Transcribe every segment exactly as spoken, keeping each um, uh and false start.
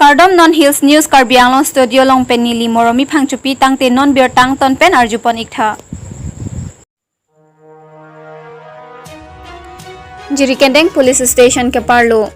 Kardom, non Hills News Karbi Anglong studio along pen neli Moromi Phangchopi. Tangte non birta angton pen arjupon iktha. Jirikindeng Police Station keparlo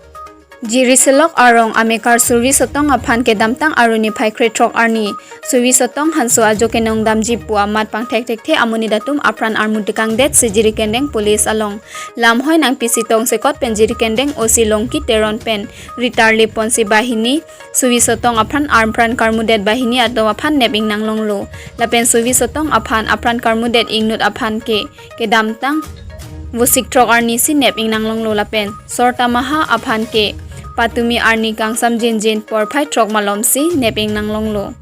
Jiri Selok arong amekar Suvi Sotong aphan kedamtang arni phai krethrok arni Suvi Sotong hanso ajo kenong damji pu amat pangthekthekthe amonit atum apran armu tekangdet si Jirikindeng Police along lamhoi nangpisi tongsekot pen Jirikindeng O C Longki Teron pen ritar lepon si banghini Suvi Sotong aphan apran karmudet banghini atum aphan nep ingnanglonglo. Lapen Suvi Sotong aphan apran karmudet ingnut aphan ke kedamtang vosik throk arni si nep ingnanglonglo lapen Sorta Maha aphan ke patumi arni kangsam jinjin porphai throk malom si nep ingnanglonglo.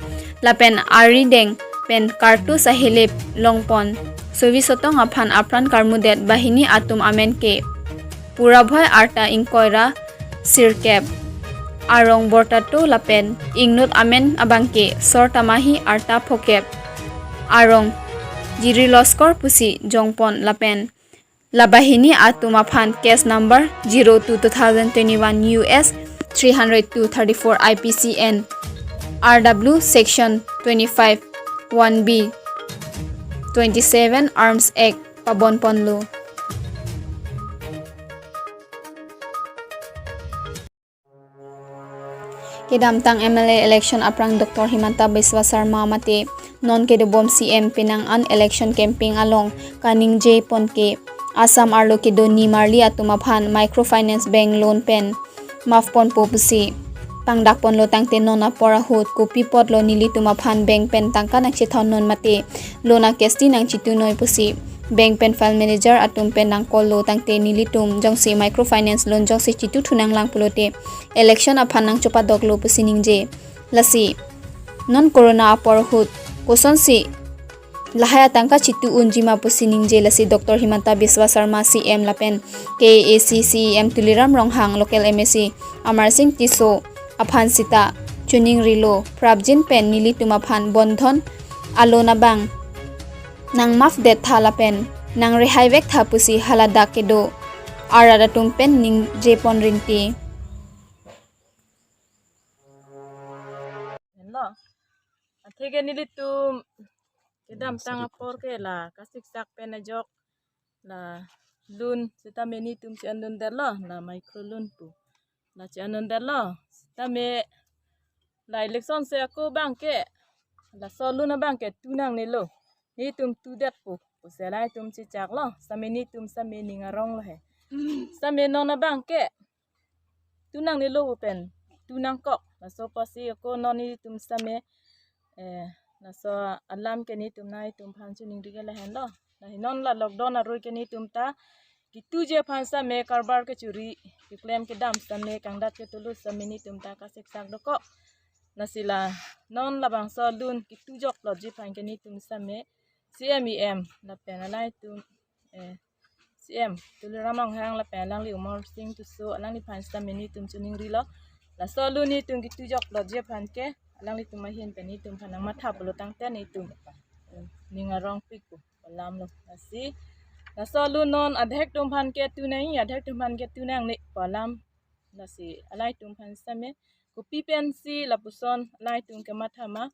Lapen arideng pen kartu sahilip longpon Suvi Sotong aphan apran karmudet banghini atum amen ke Purabhoi arta ingkoi ra sirkep, arong Bortato lapen ingnut amen abangke Sorta Mahi arta phokep, arong Jiri Loskor pusi jongpon lapen la banghini atum aphan case number zero two two thousand twenty-one U S three hundred two thirty-four I P C and R W section twenty-five one B twenty-seven Arms Act pabonponlo. Kedamtang M L A election aphrang Doctor Himanta Biswa Sarma mate non kedobom C M penang an election campaign along kaningjepon ke Assam arlo kedo nimarli atum aphan microfinance bank loan pen maf ponpo pusi pangdakponlo, tangte non apor ahut kopi apotlo nelitum aphan bank pen tangka nangchethon non mate loan a-kisti nangchitunoi pusi bank pen file manager atum pen nangkollo, tangte nelitum jongsi microfinance loan jongsi chituthunanglang pulote election aphan nangchopadoklo pusi ningje. Lasi non corona apor ahut kosonsi lahai atangka chitu unjima pusi ningje. Lasi Doctor Himanta Biswa Sarma C M lapen K A A C C E M Tuliram Ronghang, local M A C Amar Singh Tisso aphan sita chuningrilo, prapjin pen nelitum aphan Bandhan a-loan abang nangmaf dettha lapen nangrehai vektha pusi haladak kedo arat atum pen ningjepon rinti. Lo, atheke nelitum kedamtang apor ke la kasiksak pen ajok la loan sitame nelitum si andun detlo, la micro loan pu. La si andun detlo sitame la election si ako abangke laso loan abangke tunangnelo. Nelitum tudetpo pusi alangtum si chaklo, sitame nelitum sitame ning aronglo he. Sitame non abangke tunangnelo pen tunangkok. Laso apotsi ako non nelitum sitame, eh, laso alam ke nelitum nanglitum aphan chuningri ke lahenlo. Lahi non la lockdown arui ke nelitum ta kituje aphan sitame karbar kechuri keklem kedam sitame kangdat ketulu sitame nelitum ta kasiksak dokok. Lasi la non labangso loan kitujok plotji aphan ke nelitum sitame C M E M lapen alangtum, eh, C M Tuliram Ronghang lapen alangli Amar Singh Tisso alangliphan sitame nelitum chuningrilo. Laso loan nelitum kitujok plotji aphan ke alanglitum ahin pen nelitum aphan nangmatha pulo tangte nelitum, eh, ning arongpikpo pu alamlo. Lasi laso loan non adhek atum aphan ke tunang, adhek atum aphan ke tunangne pu alam. Lasi alangtum aphan sitame kopi pensi lapuson alangtum kematha ma.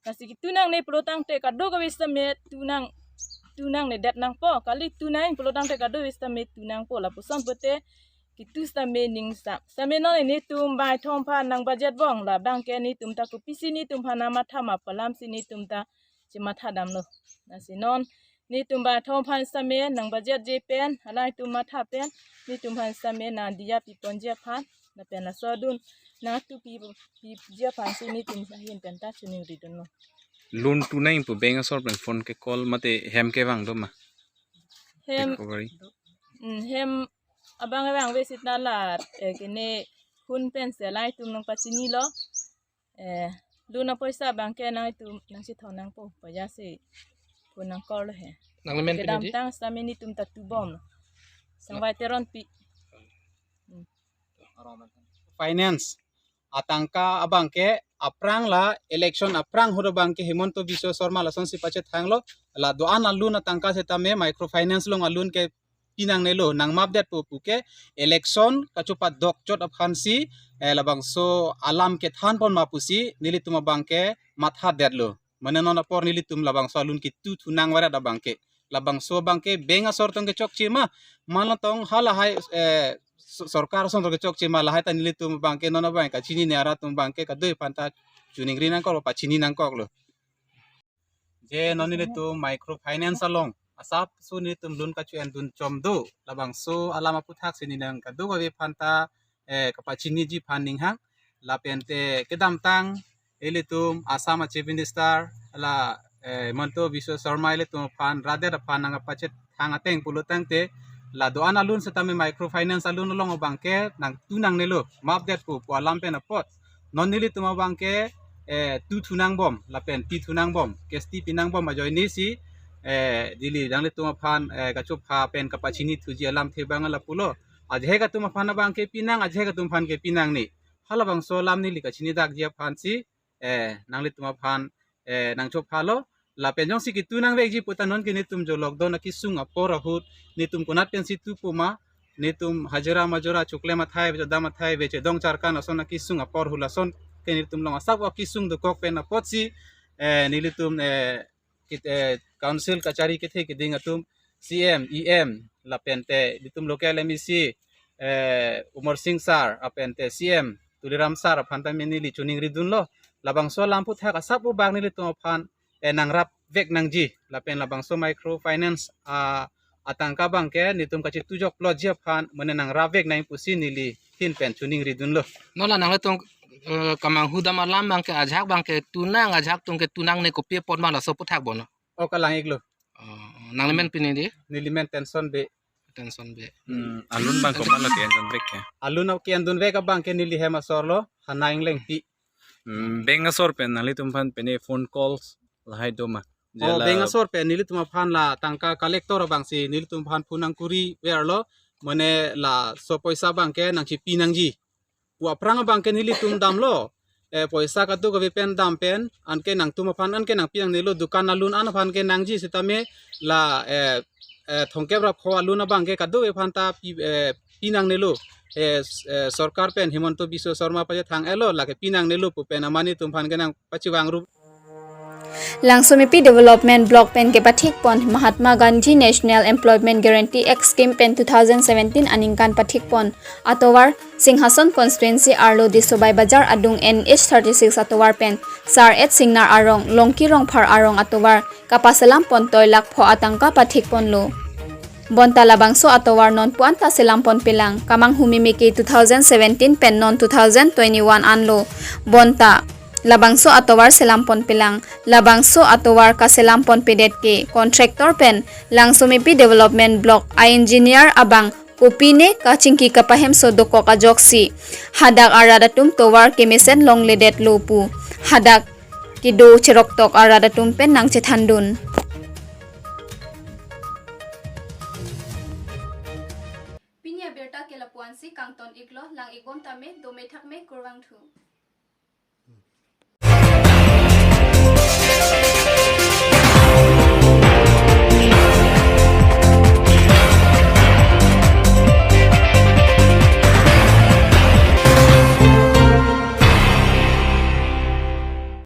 Lasi kitunangne pulo tangte kadokave sitame tunang, tunangnedet nangpo. Kali tunang pulo tangte kadokave sitame tunangpo. Lapuson pute kitu sitame ningsam. Sitame non nelitum bangkethom aphan nang budget bom, labangke nelitum ta kopisi nelitum aphan nangmatha ma pu alamsi nelitum ta chematha damlo. Lasi non nelitum bangkethom aphan sitame nang budgetji pen alangtum matha pen nelitum aphan sitame nangdiya piponji aphan lapen laso loan nangtupi piji aphansi nelitum ahin pen ta chuningridunlo. Loan tunang pu bank asor pen phone ke call mate hem kevang do ma? Hem, recovery. Mm, hem abang vangve sita la, eh, kene hun pensi alangtum nangpachinilo. Eh, loan apoisa abangke nangtum nangchethon nangpo, pajasi phone nang call he. Nang men kedamtang sitame nelitum ta tubom. Sangvai Teronpi. Hmm. Finance atangka abangke aphrang la election aphrang ahut abangke Himanta Biswa Sarma lasonsi pachethanglo, la do-an a-loan atangka sitame microfinance along a-loan ke pinangnelo, nangmapdetpo puke election kachopadokchot aphansi, eh, labangso alam kethanpon ma pusi nelitum abangke matha detlo. Mane non apor nelitum labangso alun kitu thunang varet abangke, labangso abangke bank asor tong kechokche ma, mane tong halahai, eh, so-, sorkar asor tong kechokche ma, lahai ta nelitum abangke non abangke kachinine arat atum abangke kadokave aphanta choningri nangkok, pachini nangkoklo. Je non nelitum microfinance along asapso nelitum lun kacho-endun chom do, labangso alam aphuthaksi neli nang kadokave aphanta, eh, kapachiniji aphan ninghang. Lapente kedamtang ilitum Assam a Chief Minister la, eh, Himanta Biswa Sarma ilitum aphan radet aphan nangkapachethang ateng pulo tangte, la do-an alun setame microfinance alun along abangke nangtunangnelo, mapdetpo pu alam pen apot non nelitum abangke, eh, tu thunangbom lapen pi thunangbom, kesti pinangbom ajoinesi, eh, neli nanglitum aphan, eh, kachopha pen kapachini thuji alamthe abang lapulo. Ajahak atum aphan abangke pinang, ajahak atum aphan ke pinangne. Halabangso alam neli kachinidakji aphansi, eh, nanglitum aphan, eh, nangchophalo. Lapen jongsi kitu nangvekji puta nonke netum jo lockdown akesung apor ahut netum konat pensi tupo ma, netum hajira majura choklem athai ave, chodam athai ave, chedong charkan ason akesung apor ahut lason ke netum along asap akesung dokok pen apotsi, eh, nelitum, eh, kit-, eh, council kachari kethe keding atum, C M, E M, lapente ilitum local M A C, eh, Amar Sing sir, lapente C M Tuliram sir aphan tame neli choningridunlo. Labangso alam aphuthak asap abang nelitum aphan, eh, nangrapvek nangji, lapen labangso microfinance, ah, atangka abangke netum kachitujokloji aphan mane nangrapvek nang pusi neli ahin pen choningridunlo. Non la nanglitum, eh, kamanghu dam alam abangke ajahak abangke tunang, ajahak atumke tunangne, kopi apot ma laso aphuthak bo no? O, kalang-iklo. Oh, nangli men pini di? Neli men Tenson Bey. Tenson Bey. Hmm, alun abang komatlo ke-endunvek ke? Alun ke-endunvek abangke neli hem asorlo, Hana Englengpi. Hmm, bank asor pen nanglitum aphan pine phone calls lahai do ma? Oh, jela bank asor pen nelitum aphan la tangka collector abangsi nelitum aphan phone nangkuriverlo, mane laso apoisa abangke nangchipi nangji pu aphrang abangke nelitum damlo. Eh, poisa kadokave pen dam pen anke nangtum aphan anke nangpi nangnelo, dukan alun an aphan ke nangji setame la, eh, eh, thomkep ra pho alun abangke kadokave aphanta pi, eh, pi nangnelo. Eh, s-, eh, sorkar pen Himanta Biswa Sarma pachethang-etlo, lake pi nangnelo pu pen amat netum aphan ke nangpachevangrup. Langsomepi Development Block pen kepathikpon Mahatma Gandhi National Employment Guarantee Act Scheme pen two thousand seventeen aningkan pathikpon atovar Singhason constituency arlo Disobai Bazar adung N H thirty-six atovar pen Sar et Singnar arong, Longki Rongphar arong atovar kapaselampon toilak pho atangka pathikponlo. Bonta labangso atovar non pu-an ta selamponpelang, kamanghu meme ke two thousand seventeen pen non two thousand twenty-one anlo. Bonta labangso atovar selamponpelang, labangso atovar kaselamponpedet ke contractor pen Langsomepi Development Block a-engineer abang kopine kachingki kapahemso dokok ajoksi hadak arat atum tovar kemesen longledetlo pu hadak kedo cheroktok arat atum pen nangchethandun. Pini abirta ke lapu-ansi kangton-iklo, lang-ikbom tame, dome thakme, kurvangthu.